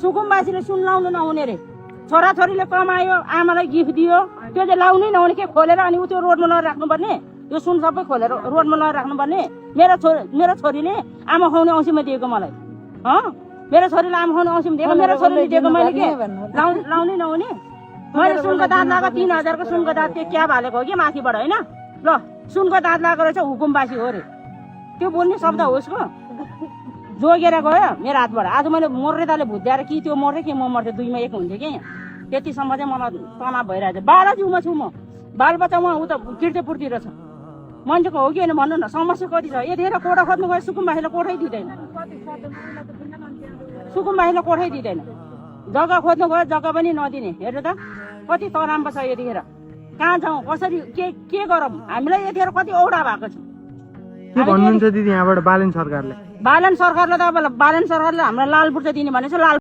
सुकुम्बासीले सुन लाउनु नहुने रे छोराछोरीले कमायो आमालाई गिफ्ट दियो त्यो चाहिँ लाउनै नहुने के खोलेर अनि उ त्यो रोडमा लगाएर राख्नुपर्ने यो सुन सबै खोलेर रोडमा लगाएर राख्नुपर्ने मेरो छोरीले आमा खुवाउने औँसीमा दिएको मलाई मेरो छोरीले आमा खुवाउने औँसीमा दिएको मेरो छोरीले दिएको मैले के लाउनै नहुने मैले सुनको दाँत लगाएको 3000 को सुनको दाँत त्यो क्या हालेको हो कि माथिबाट होइन ल सुनको दाँत लगाएको रहेछ हुकुमबासी हो रे त्यो बोल्ने शब्द हो उसको जोगेर गयो मेरो हातबाट आज मैले मर्रे दाले भुत्याएर कि त्यो मर्रे कि म मर्थे दुईमा एक हुन्थ्यो कि त्यतिसम्म चाहिँ मलाई तनाव भइरहेको छ 12 जिउमा छु म बालबच्चा उहाँ उता किर्तेपुरतिर छ मान्छेको हो कि होइन भन्नु न समस्या कति छ यतिखेर कोठा खोज्नु गयो सुकुम्बासीले कोठै दिँदैन सुकुम्बासीले कोठै दिँदैन जग्गा खोज्नु गयो जग्गा पनि नदिने हेर्नु त कति तनाव छ यतिखेर कहाँ जाउँ कसरी के गरौँ हामीलाई यतिखेर कति औडा भएको छ के भन्नुहुन्छ दिदी यहाँबाट बालेन सरकारले बालन सरकारले त अब बालन सरकारले हामीलाई लाल बुर्जा दिने भनेको छ लाल